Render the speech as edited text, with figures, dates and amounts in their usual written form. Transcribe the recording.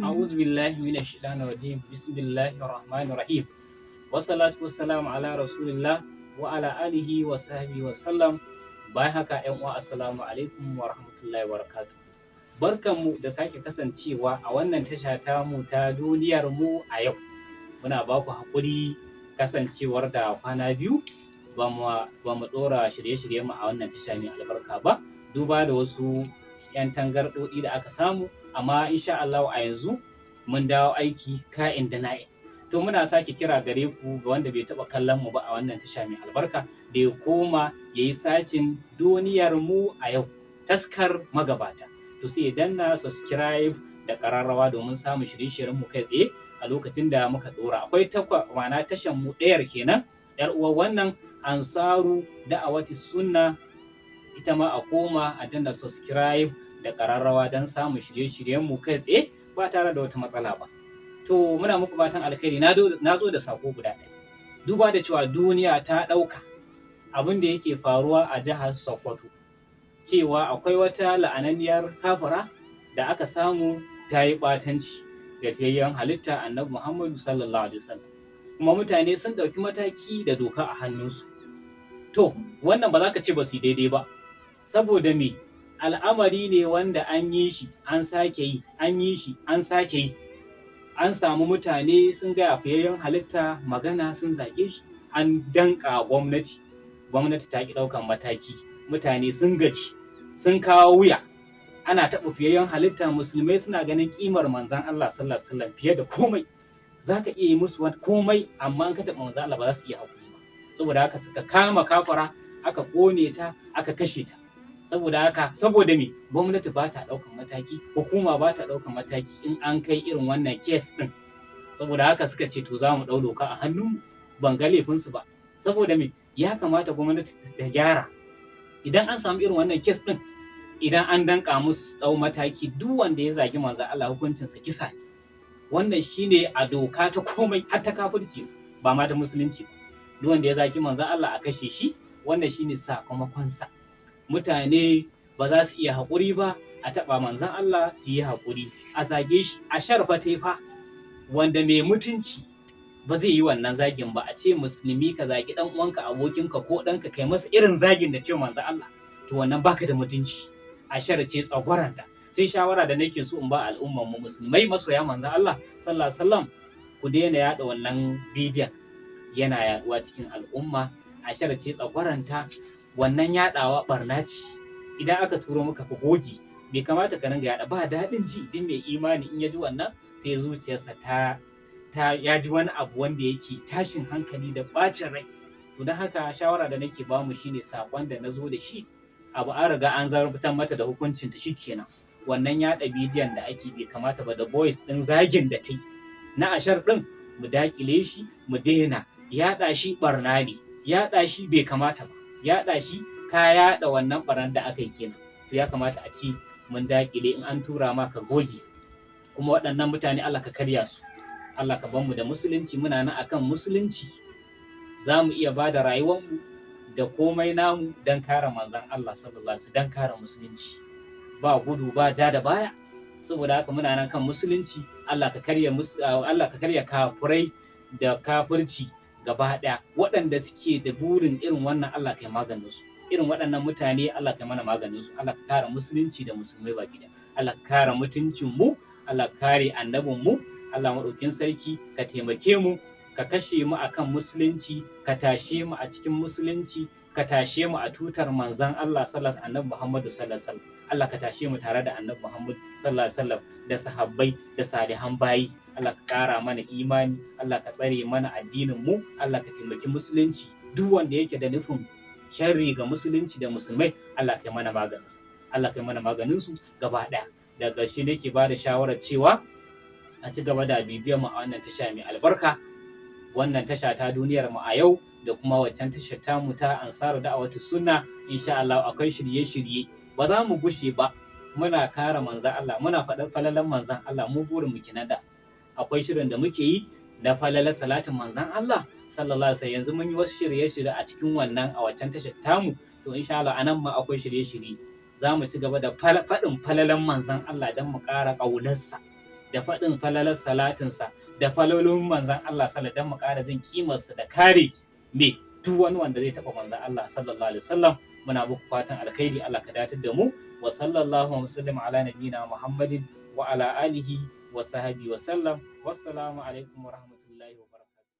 A'udhu billahi minash shaitanir rajim. Bismillahir rahmanir rahim. Wassalatu wassalamu ala rasulillah wa ala alihi wa sahbihi wa sallam. Bayan haka, 'yan uwa, assalamu alaikum wa rahmatullahi wa barakatuh. Barkanmu da sake kasancewa a wannan tasha tamu ta Duniyar Mu a Yau. Muna ba ku haƙuri kasancewar da kwana 2 ba mu ɗora shirye-shiryen mu a wannan tasha mai albarka ba, duba da wasu 'yan tangarɗoɗi da aka samu, amma insha Allah a yanzu mun dawo aiki ka'in da na'in. To, muna sake kira gare ku, ga wanda bai taɓa kallon mu ba a wannan tasha mai albarka, da ya koma ya yi searching Duniyar Mu a Yau, Taskar Magabata. To, sai ya danna subscribe da ƙararrawa domin samun shirye-shiryen mu kai tsaye a lokacin da muka ɗora. Akwai takwa, ma'ana tashan mu ɗayar kenan, yar uwar wannan, Ansaru Da'awati Sunna, ita ma a koma a danna subscribe da ƙararrawa don samun shirye-shiryen mu kai tsaye ba tare da wata matsala ba. To, muna muku fatan alkhairi. Na zo da sako guda ɗaya. Duba da cewa duniya ta ɗauka abin da yake faruwa a jihar Sokoto, cewa akwai wata la'ananniyar kafira da aka samu ta yi ɓatanci ga fiyayyen halitta Annabi Muhammadu sallallahu alaihi wasallam. Kuma mutane sun ɗauki mataki da doka a hannunsu. To, wannan ba za ka ce ba su yi daidai ba, saboda me? Al'amari ne wanda an yi shi, an sake yi, an yi shi, an sake yi. An samu mutane sun gaya fiyayyen halitta magana, sun zage shi, an danƙa gwamnati, gwamnati ta ƙi ɗaukan mataki, mutane sun gaji, sun kawo wuya. Ana taɓa fiyayyen halitta, musulmai suna ganin ƙimar Manzon Allah sallallahu alaihi wasallam fiye da komai. Za ka iya yi musu komai, amma in ka taɓa Manzon Allah ba za su iya haƙuri ba. Saboda haka suka kama kafara, aka ƙone ta, aka kashe ta. Saboda haka, saboda me? Gwamnati ba ta ɗaukan mataki, hukuma ba ta ɗaukan mataki in an kai irin wannan case ɗin. Saboda haka suka ce, to, za mu ɗau doka a hannunmu. Ban ga laifinsu ba, saboda me? Ya kamata gwamnati ta gyara. Idan an samu irin wannan case ɗin, idan an danka musu, su ɗau mataki. Duk wanda ya zagi Manzon Allah, hukuncinsa kisa ne. Wannan shine a doka ta komai, har ta kafirci, ba ma ta musulunci ba. Duk wanda ya zagi Manzon Allah, a kashe shi. Wannan shine sakamakonsa. Mutane ba za su iya haƙuri ba a taɓa Manzon Allah, su yi haƙuri a zage shi a sharfa fa, wanda mai mutunci ba zai yi wannan zagin ba. A ce musulmi ka zagi ɗan uwanka, abokinka ko ɗanka, kai masa irin zagin da ce Manzon Allah, to wannan baka da mutunci. A ce tsagwaranta. Sai shawara da nake so in ba al'ummar mu musulmai masoya Manzon Allah sallallahu alaihi wasallam: ku daina yaɗa wannan bidiyon, yana yaduwa cikin al'umma. A ce tsagwaranta. Wannan yaɗawa barna ce. Idan aka turo maka, ka goge. Bai kamata ka ringa yaɗa ba. Daɗin ji. Duk mai imani in ya ji wannan, sai zuciyarsa ta ya ji wani abu wanda yake tashin hankali da bacin rai. To, don haka shawara da nake bamu shine sakon da na zo da shi: abu an riga an zartar mata da hukuncin ta, shikenan. Wannan yaɗa bidiyon da ake bai kamata ba, da voice ɗin zagin da ta yi na ashar ɗin, mu dakile shi, mu daina yaɗa shi. Barna ne yaɗa shi, bai kamata ba. Yaɗa shi, ka yaɗa wannan barnar da aka yi kenan. To, ya kamata a ci mun dakile. In an tura ma, ka goge. Kuma waɗannan mutane, Allah ka karya su, Allah ka mu da musulunci. Muna nan akan musulunci, za mu iya ba da rayuwarmu da komai namu don kare Manzon Allah sallallahu alaihi, don kare musulunci. Ba gudu ba ja da baya. Saboda haka muna nan kan musulunci. Allah ka karya kafurai da kafirci gaba ɗaya. Waɗanda suke da burin irin wannan, Allah kai maganin su. Irin waɗannan mutane, Allah kai mana maganin su. Allah ka kare musulunci da musulmai baki ɗaya. Allah ka kare mutuncin mu. Allah ka kare annabin mu. Allah maɗaukin sarki, ka taimake mu, ka kashe mu akan musulunci, ka tashe mu a cikin musulunci, ka tashe mu a tutar Manzon Allah sallallahu alaihi, Annabi Muhammadu sallallahu alaihi wasallam. Allah ka tashe mu tare da Annabi Muhammad sallallahu alaihi wasallam da sahabbai da salihan bayi. Allah ka kara mana imani. Allah ka tsare mana addinin mu. Allah ka taimaki musulunci. Duk wanda yake da nufin sharri ga musulunci da musulmai, Allah ka yi mana maganinsa. Allah ka yi mana maganin su gaba ɗaya. Daga ƙarshe nake ba da shawarar cewa a ci gaba da bibiyar mu a wannan tasha mai albarka, wannan tasha ta Duniyar Mu a Yau, da kuma waccan tashar tamu ta Ansaru Da'awatu Sunna. Insha Allah akwai shirye-shirye, ba za mu gushe ba. Muna kare Manzan Allah, muna faɗan falalan Manzan Allah. Mu burin mu kenan. Da akwai shirin da muke yi na falalar salatin Manzan Allah sallallahu alaihi wasallam. Yanzu mun yi wasu shirye-shirye a cikin wannan, a waccan tashar tamu. To, insha Allah anan ma akwai shirye-shirye. Za mu ci gaba da faɗin falalan Manzan Allah don mu ƙara ƙaunarsa. Da faɗin falalar salatinsa da falalolin manzan Allah sallallahu, don mu ƙara jin kimarsa da kare me duk wani wanda zai taɓa manzan Allah sallallahu alaihi wasallam. Muna muku fatan alkhairi. Allah ka datar da mu. Wa sallallahu wa sallam ala nabiyina Muhammadin wa ala alihi wa sahbihi wa sallam. Wassalamu alaikum wa rahmatullahi.